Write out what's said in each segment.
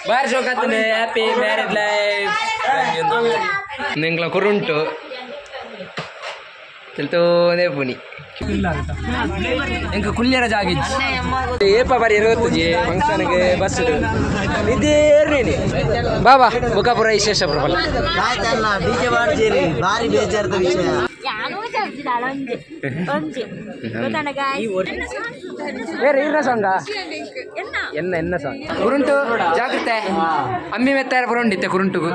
ಬಾರಿ ಶೋಕಾತನೆ happy marriage life ನಿಂಗ್ಲ ಕುರುಂಟು ತಿಳ್ತೋನೇ ಪುನಿ ಎಂಕ ಕುಲ್ಯರ ಜಾಗಿಜ್ಜಿ ಏಪ ಬಾರಿ ಇರುವತ್ತುಜಿ ಫಂಕ್ಷನ್ಗೆ ಬಸ್ ಇದೇರ್ನೇನಿ ಬಾಬಾ ಬುಕ್ಕಾಪುರ ವಿಶೇಷ ಪ್ರಬಲ ಬಾರಿ ಬೇಜಾರದ ವಿಷಯ. ಬೇರೆ ಇರ್ನ ಸಾಂಗ ಎನ್ನ ಎನ್ನ ಸಾಂಗ್ ಕುರುಂಟು ಜಾಗ್ರತೆ ಅಮ್ಮಿ ಮೆತ್ತಾರ ಬರುಂಡಿತ್ತೆ ಕುರುಂಟುಗು.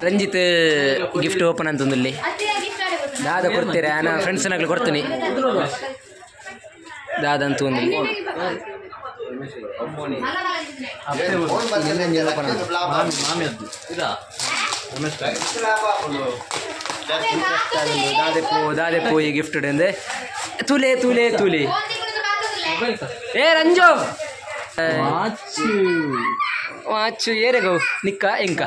ರಂಜಿತ್ ಗಿಫ್ಟ್ ಓಪನ್ ಅಂತಂದಲ್ಲಿ ದಾದ ಕೊಡ್ತೀರಾ? ನಾನು ಫ್ರೆಂಡ್ಸ್ನಾಗ್ಲಿ ಕೊಡ್ತೀನಿ ದಾದ ಅಂತ ಒಂದು ದಾದೆಪು ದಾದೆಪು ಈ ಗಿಫ್ಟ್ ಅಂದೆ ತುಲೆ ತುಲೆ ತುಲೆ ಏ ರಂಜು ವಾಚು ಏರೆಗೋ ನಿಕ್ಕ ಎಂಕ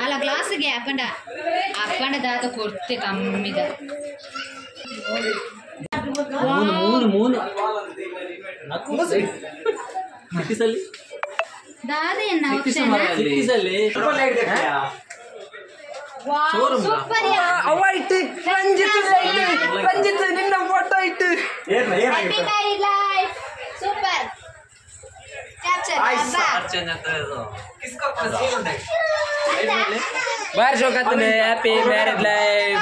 ಅಲ್ಲ ಗ್ಲಾಸ್ಗೆ ಅಪ್ಪಂಡ ಅಪ್ಪಂಡ ದಾದ ಕೊಡ್ತೆ ಕಮ್ಮಿದ ಮೂನು ಮೂನು ದಾದ ಎನ್ನ ಸೂಪರ್ ಅವ ಇಟ್ಟು ರಂಜಿತ್ ರಂಜಿತ್ ನಿನ್ನ ಫೋಟೋ ಇಟ್ಟು ಹ್ಯಾಪಿ ಮ್ಯಾರೇಜ್ ಲೈಫ್ ಸೂಪರ್ ಬಾರಿ ಶೋಕಾತನೆ ಹ್ಯಾಪಿ ಮ್ಯಾರೇಜ್ ಲೈಫ್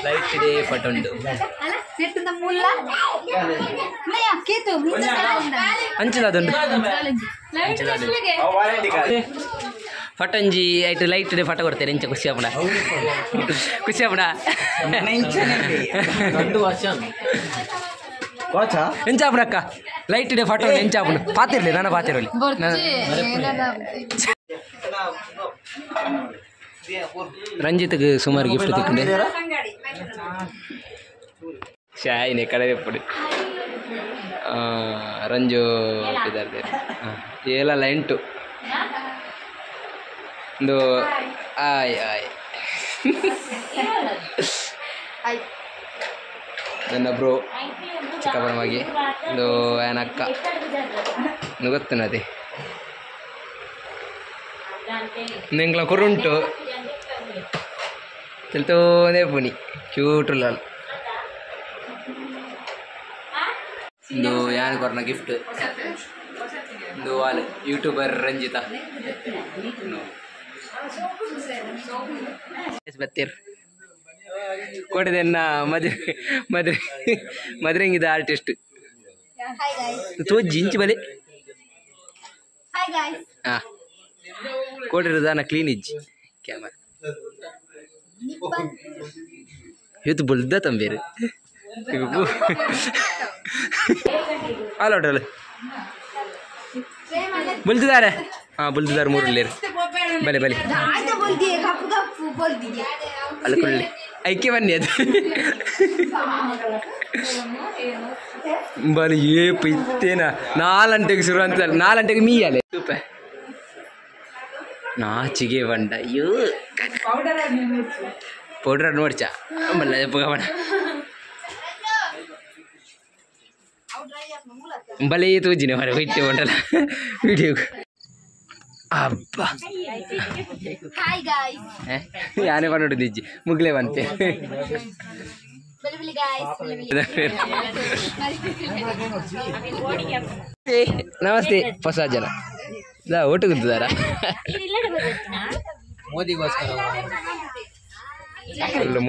ಲೈಟ್ ಇದೆ ಫೋಟೋ ಉಂಟು ಅಂಚದ ಅದೊಂದು ಫಟಂಜಿ ಆಯ್ತು ಲೈಟ್ ಇದೆ ಫೋಟೋ ಕೊಡ್ತೇನೆ ಇಂಚ ಖುಷಿ ಆಪಣ ಖುಷಿ ಆಪಣ ಎಂಚಾಪಣಕ್ಕ ಲೈಟ್ ಇದೆ ಫೋಟೋ ಎಂಚಾಪಣ ಪಾತಿರ್ಲಿ ನಾನು ಪಾತಿರಲಿ ರಂಜಿತ್ಗೆ ಸುಮಾರು ಗಿಫ್ಟ್ ತಿಕ್ಕೊಂಡೆ ಶಾಯಿನೇ ಕಡೆ ಪುಡಿ ರಂಜು ಇದ್ದಾರೆ ಏಲಲ್ಲ ಎಂಟು ಒಂದು ಆಯ್ ಆಯ್ ನನ್ನ ಬ್ರೋ ಚಿಕ್ಕಪ್ಪನವಾಗಿ ಒಂದು ಅಕ್ಕ ಗೊತ್ತನದೆ ನಿಂಗ್ಲ ಕುರುಂಟು ತಿಳ್ತೋನೇ ಪುನಿ ಕ್ಯೂಟ್ ಲಾಲ್ ಒಂದು ಯಾನು ಕೊರ್ನ ಗಿಫ್ಟ್ ಒಂದು ವಾಲ್ ಯೂಟ್ಯೂಬರ್ ರಂಜಿತಾ ಬತ್ತೀರ್ ಕೊಡದೆನ್ನ ಮದುವೆ ಮದುವೆ ಮದುವೆಂಗಿದ ಆರ್ಟಿಸ್ಟ್ ತೋಜಿ ಇಂಚು ಬಲೆ ಹಾಂ ಕೊಡಿರೋದಾನ ಕ್ಲೀನ್ ಇಜ್ಜಿ ಕ್ಯಾಮರಾ ಇವತ್ತು ಬುಲ್ದ ತಂಬೇರು ಅಲ್ಲ ಬುಲ್ದಿದ್ದಾರೆ ಹಾಂ ಬುಲ್ದಿದ್ದಾರೆ ಮೂರಲ್ಲಿ ಬಲೆ ಬಲೆ ಅಲ್ಲ ಕೊಳ್ಳಿ ಐಕೆ ಬನ್ನಿ ಅದು ಬಲಿ ಏಪ ಇತ್ತೇನ ನಾಲ್ಂಟೆಗೆ ಶುರು ಅಂತ ನಾಲ್ಂಟೆಗೆ ಮೀಯಲೆ ತೂಪ ನಾಚಿಗೆ ಬಂಡ ಅಯ್ಯೋ ಪೌಡರ್ ನೋಡ್ಚಾ ಬಲ್ಲ ಬಣ ಬಲೆ ತೂಜಿನ ಮರ ಇಟ್ಟೆ ಬಂಡಲ್ಲ ವಿಡಿಯೋ ಅಬ್ಬಾ ಹಾಯ್ ಗೈಸ್ ಯಾನೇ ಬಂದು ನಿಜ್ಜಿ ಮುಗ್ಲೆ ಬಂತೆ ಬಲಿ ಬಲಿ ಗೈಸ್ ನಮಸ್ತೆ ಹೊಸ ಜನ ಓಟು ಕುಂತಿದಾರ ಮೋದಿಗೋಸ್ಕರ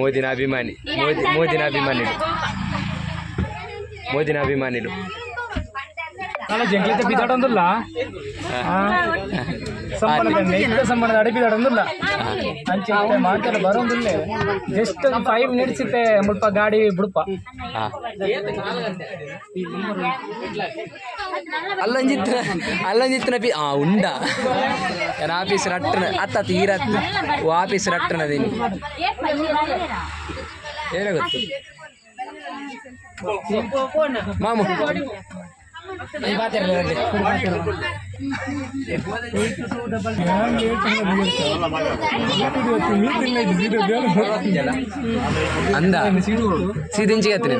ಮೋದಿನ ಅಭಿಮಾನಿ ಮೋದಿ ಮೋದಿನ ಅಭಿಮಾನಿಗಳು ಮೋದಿನ ಅಭಿಮಾನಿಗಳು ಬಿದಾಡೊಂದಿಲ್ಲ ಸಂಬಳದ ಅಡಿ ಬಿದಾಡೊಂದಿಲ್ಲ ಅಂಚೆ ಮಾತೆಲ್ಲ ಬರೋದಿಲ್ಲ ಜಸ್ಟ್ 5 ಮಿನಿಟ್ಸ್ ಇತ್ತೆ ಮುಲ್ಪ ಗಾಡಿ ಬಿಡುಪ ಅಲ್ಲೊಂಜಿತ್ತಿನ ಅಲ್ಲೊಂಜಿತ್ತಿನ ಪಿ ಆ ಉಂಡ ನಾನು ಆಫೀಸ್ ರಟ್ಟನ ಅತ್ತ ತೀರತ್ ಆಫೀಸ್ ರಟ್ಟನದೇನು ಏನ ಗೊತ್ತು ಮಾಮು. ಅಂದ ಸೀದಿಂಚಿಗೆ ಹತ್ತಿರ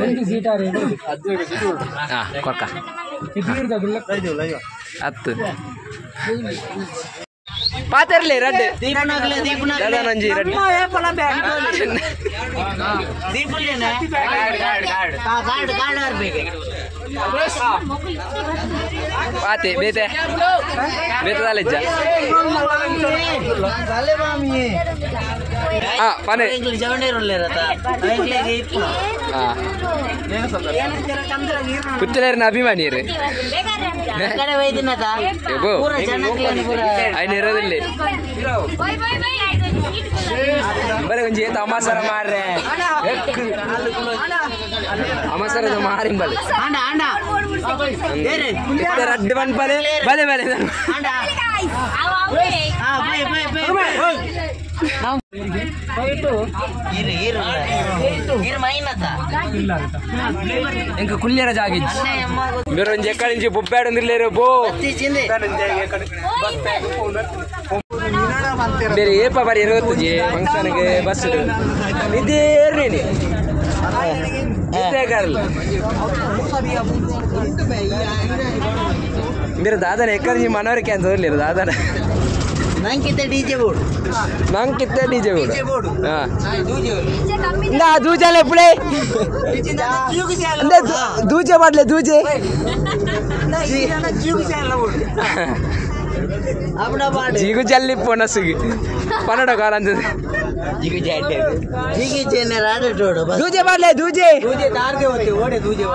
ಹಾಂ ಕೊರ್ಕ ಹತ್ತು ಪಾತರ್ಲಿ ರಡ್ಡು ನಂಜಿ ರಡ್ಡು ಪಾತೆ ಬೇತೆ ಬೇತದಾಲೆಜ್ಜ ಹಾಂ ಪನೆ ಪುತ್ತಲೇರಿನ ಅಭಿಮಾನಿ ఆయన ಇರೋದಿಲ್ಲ ಬರೀ ಒಂಜಿ ತಮಾಸರ ಮಾರ್ರೆ ಅಮಸರದ ಮಾರಿಂಬಲೆ ರಡ್ಡು ಬನ್ಪಲೆ ಬಲೆ ಬಲೆ ಇಂಕ ಕುಲ್ಯರ ಜಾಗಿಜ್ಜಿ ಬೇರೆ ಒಂಜಿ ಎಕ್ಕಳಿಂಚಿ ಬೊಬ್ಬ್ಯಾಡೊಂದಿಲ್ಲೇರು ಬೋ ಬೇರೆ ಏಪ ಬಾರಿ ಇರುವತ್ತುಜಿ ಫಂಕ್ಷನ್ಗೆ ಬಸ್ ಇದೇರ್ನೇನಿ ಬೇರೆ ದಾದನ ಎಕ್ಕಳಿಂಚಿ ಮನವರಿಕೆ ಅಂತ ಹೋಗ್ಲಿರು ದಾದನ ನಂಕಿತ್ತ ಡಿಜೆ ಬೋರ್ಡ್ ನಂಕಿತ್ತ ಡಿಜೆ ಬೋರ್ಡ್ ನಾ ದೂಜಲೆ ಪುಳೆ ದೂಜೆ ಮಾಡ್ಲೆ ದೂಜೆ ಜಿಗು ಜಲ್ಲಿ ಪೊನಸುಗೆ ಪನ್ನಡ ಕಾಲ ಅಂತ ದೂಜೆ ಮಾಡ್ಲೆ ದೂಜೆ ದೂಜೆ ತಾರ್ದೆ ಹೋತೆ ಓಡೆ ದೂಜೆ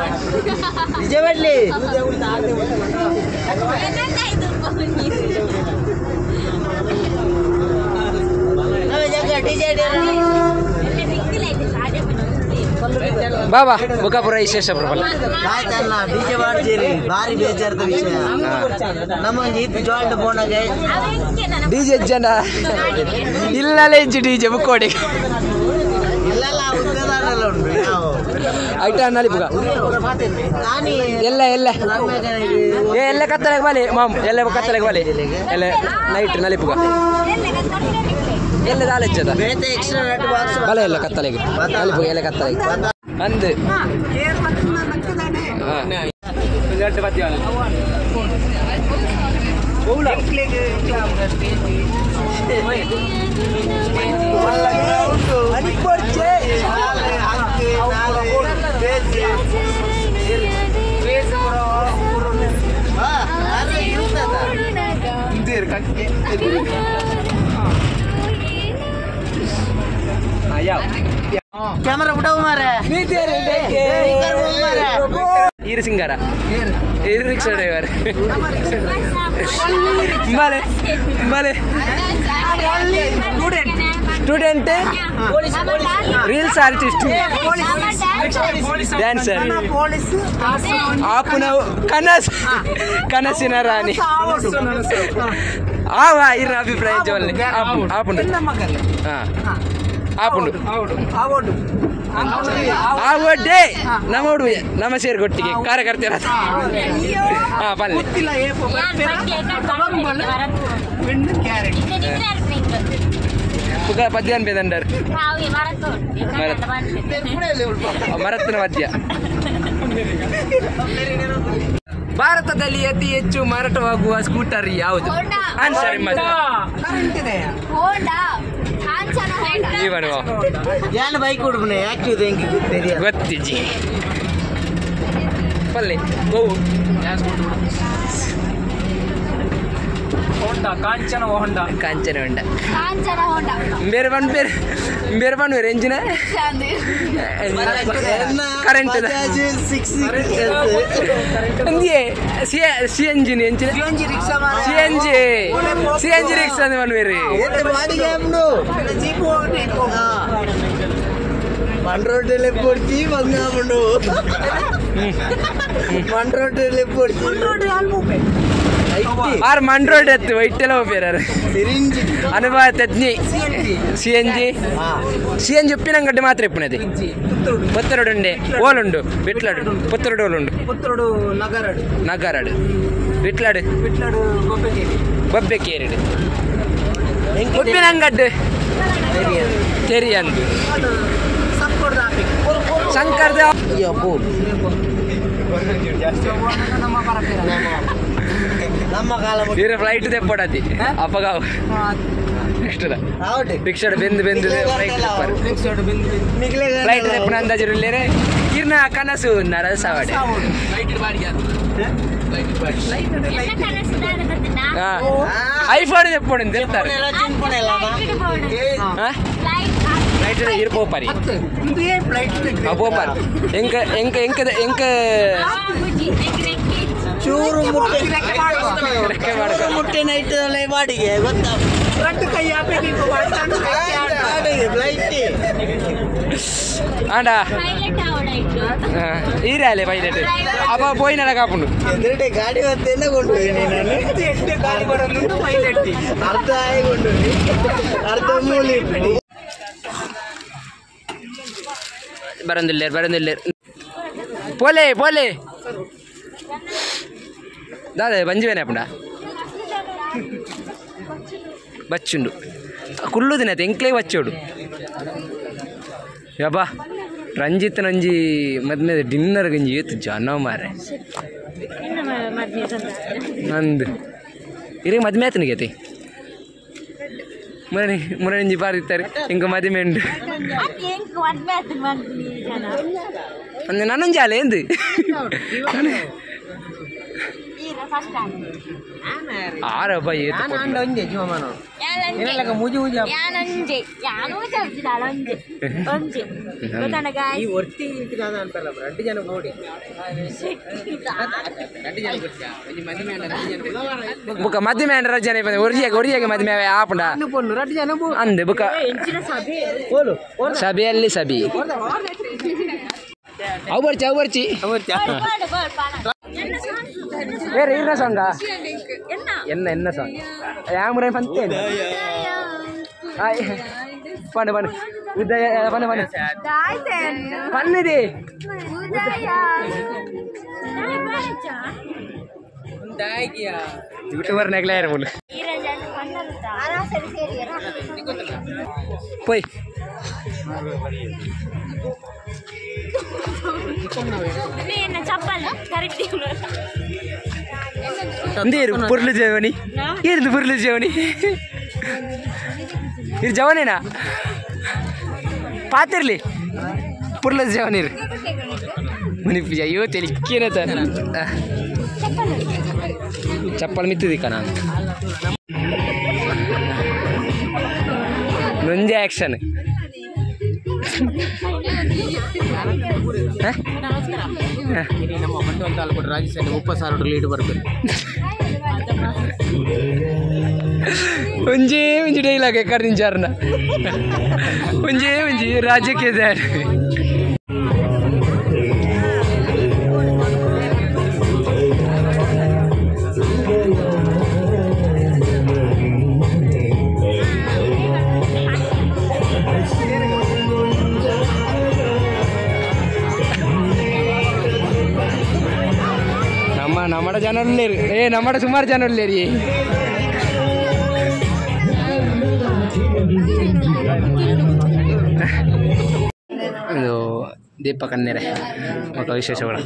ಡಿಜೆ ಮಾಡ್ಲಿ ಬಾಬಾ ಬುಕ್ಕಾಪುರ ವಿಶೇಷ ಪ್ರಬಲ ಆಯ್ತಲ್ಲ ಡಿಜೆ ಮಾಡ್ತೀರಿ ಭಾರಿ ಬೇಜಾರದ ವಿಷಯ ನಮ್ಮ ಜಾಯಿಂಟ್ ಪೋನಾಗ ಡಿಜೆ ಜನ ಇಲ್ಲಲೇ ಇಜ್ಜಿ ಡಿಜೆ ಬುಕ್ಕೋಡಿ ಇಲ್ಲಲ್ಲ ಉದ್ದದಾರಲ್ಲ ಉಂಟು ಐಟ ನಾಲಿ ಬುಗ ಎಲ್ಲ ಎಲ್ಲ ಏ ಎಲ್ಲ ಕತ್ತಲೆಗೆ ಬಾಲಿ ಮಾಮ್ ಎಲ್ಲ ಕತ್ತಲೆಗೆ ಬಾಲಿ ಎಲ್ಲ ನೈಟ್ ನಲಿ ಬುಗ ಎಲ್ಲ ದಾಲೆಜ್ಜದ ಬಲೆ ಎಲ್ಲ ಕತ್ತಲೆಗೆ ನಲಿ ಬುಗ ಎಲ್ಲ ಕತ್ತಲೆಗೆ ಅಂದು ಕ್ಯಾಮರಾ ಬಿಡವು ಮಾರೆ ಈರು ಸಿಂಗಾರ ಈರು ರಿಕ್ಷಾ ಡ್ರೈವರ್ ಬಲೆ ಬಲೆ ಸ್ಟೂಡೆಂಟ್ ರೀಲ್ಸ್ ಆರ್ಟಿಸ್ಟ್ ಡ್ಯಾನ್ಸರ್ ಆಪುನ ಕನಸ್ ಕನಸಿನ ರಾಣಿ ಆವ ಇರ ಅಭಿಪ್ರಾಯ ಜವಲ್ಲೆ ಆಪುಂಡು ಆಪುಂಡು ಆವಡ್ಡೆ ನಮ್ಮೋಡು ನಮ್ಮ ಸೇರ್ಗೊಟ್ಟಿಗೆ ಕಾರ್ಯಕರ್ತರ ಹಾ ಬನ್ನಿ ಪದ್ಯ ಅನ್ಬೇದಂಡರ್ ಮರತ್ತಿನ ಮಧ್ಯ. ಭಾರತದಲ್ಲಿ ಅತಿ ಹೆಚ್ಚು ಮಾರಾಟವಾಗುವ ಸ್ಕೂಟರ್ ಯಾವುದು? ಆನ್ಸರ್ ಬೈಕ್ ಗೊತ್ತಿಜಿ ಪಲ್ಲೆ ಗೋ Honda Kanchana Honda Kanchana Honda Kanchana Honda ಬೇರೆ ಬನ್ ಬೇರೆ ಬೇರೆ ಬನ್ ಬೇರೆ ಎಂಜಿನ current C C engine engine C N G C N G rickshaw ಬನ್ ಬೇರೆ ಮಣ್ರೋಟಲ್ಲಿ ಪೊಡ್ಚಿ ಬಂಗಾಮುಂಡು ಮಣ್ರೋಟಲ್ಲಿ ಪೊಡ್ಚಿ. ಆರ್ ಮಂಡ್ರೋಡ್ ಎತ್ತು ವೈಟೆಲ್ಲ ಹೋಗ್ಬೇರ ಅನುಭವ ತಜ್ಞಿ ಸಿ ಎನ್ ಜಿ ಸಿ ಎನ್ ಜಿ ಉಪ್ಪಿನಂಗಡ್ಡೆ ಮಾತ್ರ ಇಪ್ಪುನದೆ ಪುತ್ತರೋಡು ಓಲುಂಡು ಬಿಟ್ಲಾಡು ಪುತ್ತರೋಡು ಓಲುಂಡು ಪುತ್ತರೋಡು ನಗರಡು ನಗರಡು ಬಿಟ್ಲಾಡು ಬಿಟ್ಲಾಡು ಬೊಬ್ಬೆಕೇರಿ ಬೊಬ್ಬೆಕೇರಿಡು ಉಪ್ಪಿನಂಗಡ್ಡೆ ತೆರಿಯಂದು ಶಂಕರ್ದ ಬೇರೆ ಫ್ಲೈಟ್ ತೆಪ್ಪಡತಿ ಅಪ್ಪಗಾವ್ ನೆಕ್ಸ್ಟ್ ರಿಕ್ಷಾಡ್ ಬೆಂದು ಬೆಂದು ಫ್ಲೈಟ್ ತೆಪ್ಪರು ಫ್ಲೈಟ್ ತೆಪ್ಪನ ಅಂದಾಜಿರಲ್ಲೇರೆ ಕಿರ್ನ ಕನಸು ನರಸಾವಡೆ ಐಫೋನ್ ತೆಪ್ಪಡು ತೆಪ್ತಾರೆ ಫ್ಲೈಟ್ ಇರ್ ಪೋಪಾರಿ ಪೋಪಾರಿ ಎಂಕ ಎಂಕ ಎಂಕ ಎಂಕ ಚೂರು ಮುಟ್ಟೆ ನೈಟ್ ಬಾಡಿಗೆ ಗೊತ್ತಾ ಆಂಡ ಈರಾಲೆ ಪೈಲಟ್ ಅಪ್ಪ ಪೋಯಿನ ಕಾಪುಂಡು ಎದುರುಡೆ ಗಾಡಿ ಹೊತ್ತೇನೆ ಕೊಂಡು ಅರ್ಧ ಆಯ್ಕೊಂಡು ಅರ್ಧ ಮೂಲಿ ಬರಂದಿಲ್ಲೇರ್ ಬರಂದಿಲ್ಲೇರ್ ಪೋಲೆ ಪೋಲೆ ದಾದ ಬಂಜಿವೇನೆ ಅಪ್ಪಂಡ ಬಚ್ಚುಂಡು ಕುಲ್ಲು ದಿನ ಎಂಕ್ಲೇ ಬಚ್ಚೋಡು ಯಬ್ಬಾ ರಂಜಿತ್ ನಂಜಿ ಮದ್ಮೆ ಡಿನ್ನರ್ ಗಂಜಿ ಏತು ಜನ ಮಾರೆ ನಂದು ಇರೇ ಮದ್ಮೆ ಆತನಿಗೆ ಐತಿ ಮುರಣಿ ಮುರಣಿ ಬಾರಿತ್ತಾರೆ ಇಂಕ ಮದುವೆ ಉಂಡು ಅಂದ್ರೆ ನನ್ನೊಂದು ಜಾಲೆ ಎಂದು ಆರಬ್ಬ ಏತು ಬುಕ್ಕ ಮದುವೆ ರಜನೆ ಒರಿಯಾಗ ಒರಿಯಾಗ ಮದುವೆ ಆಪುಂಡ ಅಂದೆ ಬುಕ್ಕ ಸಭೆಯಲ್ಲಿ ಸಭೆ ಅವು ಬರ್ಚಿ ಅವು ಬರ್ಚಿ ಬೇರೆ ಇರ್ನ ಸಾಂಗ ಎನ್ನ ಎನ್ನ ಸಾಂಗ್ ಯಾಮುರ ಪಂತೇನು ಪಣ್ಣು ಪಣ್ಣು ಉದಯ ಪಣ್ಣು ಪಣ್ಣು ಪನ್ನಿದೆ ಯೂಟ್ಯೂಬರ್ ನೆಗ್ಲ ಇರ್ಬೋದು ಪೋಯ್ ಅಂದೇರು ಪುರ್ಲು ಜವನಿ ಏನಿದು ಪುರ್ಲು ಜವನಿ ಇದು ಜವನೇನಾ ಪಾತಿರ್ಲಿ ಪುರ್ಲ ಜವನಿರು ಮುನಿಪು ಅಯ್ಯೋ ತೆಲಿಕ್ಕೇನೆ ತಾನೆ ಚಪ್ಪಲ್ ಮಿತ್ತಿದಿಕ್ಕ ನಾನು ನೊಂಜೆ ಆ್ಯಕ್ಷನ್ ನಮ್ಮ ಬಂಟ್ವಾಳ ತಾಲೂಕು ರಾಜಸ್ಥಾನ 30,000 ಲೀಡ್ ಬರಬೇಕು ಒಂಜೇ ಒಂಜಿ ಡೈಲಾಗ್ ಎಕ್ಕಡ್ ನಿಂಚಾರನ ಒಂಜೇ ಒಂಜಿ ರಾಜ್ಯಕ್ಕೆ ನಮ್ಮ ನಮ್ಮಡ ಜನ ಏ ನಮ್ಮಡ ಸುಮಾರು ಜನ ಉಳ್ಳೇರಿ ಇದು ದೀಪ ಕಣ್ಣೀರೆ ఒక ವಿಶೇಷಗಳು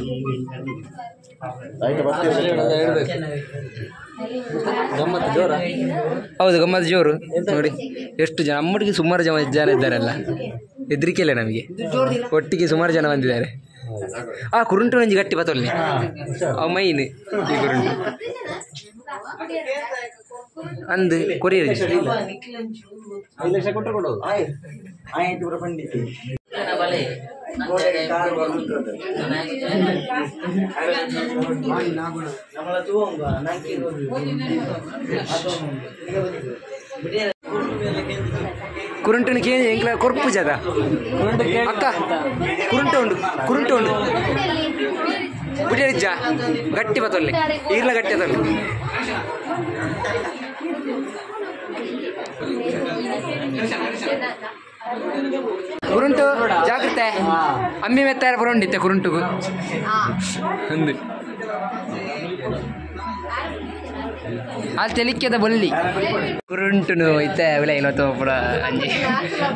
ಹೌದು ಗಮ್ಮತ್ತು ಜೋರು ನೋಡಿ ಎಷ್ಟು ಜನ ನಮ್ಮೊಟ್ಟಿಗೆ ಸುಮಾರು ಜನ ಜನ ಇದ್ದಾರಲ್ಲ ಹೆದರಿಕೆ ಇಲ್ಲ ನಮಗೆ ಒಟ್ಟಿಗೆ ಸುಮಾರು ಜನ ಬಂದಿದ್ದಾರೆ. ಆ ಕುರುಂಟು ನಂಜಿ ಗಟ್ಟಿ ಬತ್ತೊಲ್ಲಿ ಅವು ಮೈನ್ ಈ ಕುರುಂಟು ಅಂದು ಕೊರಿಯರ್ ಕುರುಂಟುನ ಕೇಳಿ ಎಂಕ್ಲ ಕೊರ್ಪು ಜದ ಅಕ್ಕ ಕುರುಂಟು ಉಂಡು ಕುರುಂಟು ಉಂಡು. ಬಿಡಿಯರಿಜ್ಜ ಗಟ್ಟಿ ಬತ್ತೊಲ್ಲೆ ಈರ್ಲ ಗಟ್ಟಿ ಅದೊಲ್ಲೆ ಕುರುಂಟು ಜಾಗ್ರತೆ ಅಮ್ಮಿ ಮೆತ್ತಾರ ಬರೋಂಡಿತ್ತೆ ಕುರುಂಟುಗು ಅಂದು ಅಲ್ಲಿ ತೆಲಿಕ್ಕೆದ ಬೊಲ್ಲಿ ಕುರುಂಟುನು ಇತ್ತೆ ವಿಲೆ ಪುರ ಅಂಜಿ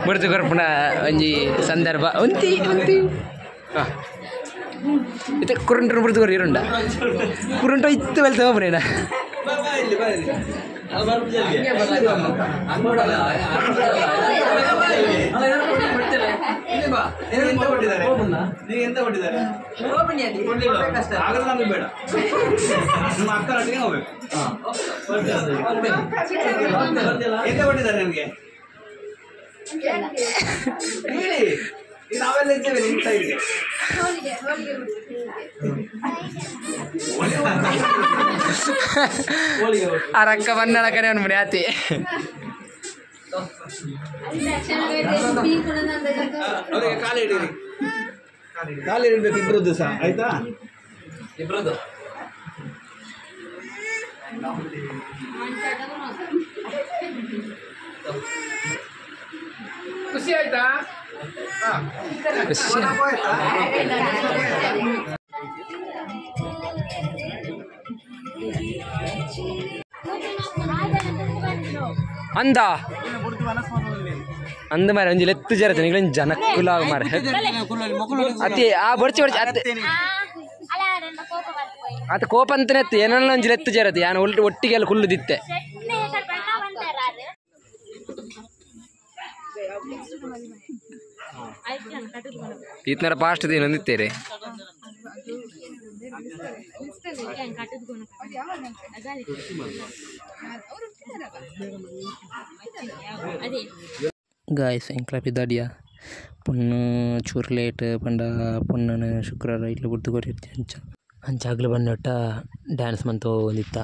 ಬುರ್ದು ಕೊರ್ಪುನ ಒಂಜಿ ಸಂದರ್ಭ ಒಂತಿ ಒಂತಿ ಹಾಂ ಇತ್ತೆ ಕುರುಂಟುನು ಬುರ್ದು ಕೊರ್ ಇರುಂಡ ಕುರುಂಟು ಇತ್ತು ಬೆಲ್ತ ಹೋಗ್ರೇನ ನಾವೆಲ್ಲ ಇದ್ದೇವೆ ನಿಮ್ಮ ಸೈಡ್ಗೆ. ಆ ರಕ್ಕ ಬನ್ನಳ ಕರೆ ಅವನು ಮನೆ ಆತಿ ಅವರಿಗೆ ಕಾಲು ಹಿಡೀರಿ, ಕಾಲು ಹಿಡಿಬೇಕು ಇಬ್ಬರದ್ದು ಸಹ, ಆಯ್ತಾ? ಇಬ್ಬರದ್ದು ಖುಷಿ ಆಯ್ತಾ? ಖುಷಿ. ಅಂದ ಅಂದ ಮಾರೆ ಒಂಜಿ ಲೆತ್ತು ಜರತೆ ನಿಗ್ಲ ಜನಕ್ಕುಲ ಮಾರೆ ಅತಿ ಆ ಬೊರ್ಚಿ ಬೊರ್ಚಿ ಅತ್ತೆ ಆತ ಕೋಪ ಅಂತಾನೆ ಎತ್ತು ಏನನ್ನ ಒಂಜಿ ಲೆತ್ತು ಜರತೆ ಯಾನು ಒಟ್ಟಿಗೆ ಎಲ್ಲ ಕುಲ್ಲುದಿತ್ತೆ. ಈತನರ ಪಾಸ್ಟ್ ದಿನ ಹೊಂದಿತ್ತೇರೆ ಗಾಯ್ಸ್ ಎಂಕ್ಲಪಿದಾಡಿಯ ಪೊಣ್ಣು ಚೂರು ಲೇಟ್ ಪಂಡ ಪೊಣ್ಣನ ಶುಕ್ರವಾರ ಇಟ್ಲು ಬುಡ್ದು ಕೊರಿರ್ತಿ ಅಂಚ ಅಂಚಾಗ್ಲು ಬನ್ನೊಟ್ಟ ಡ್ಯಾನ್ಸ್ ಮಂತು ಒಂದಿತ್ತ.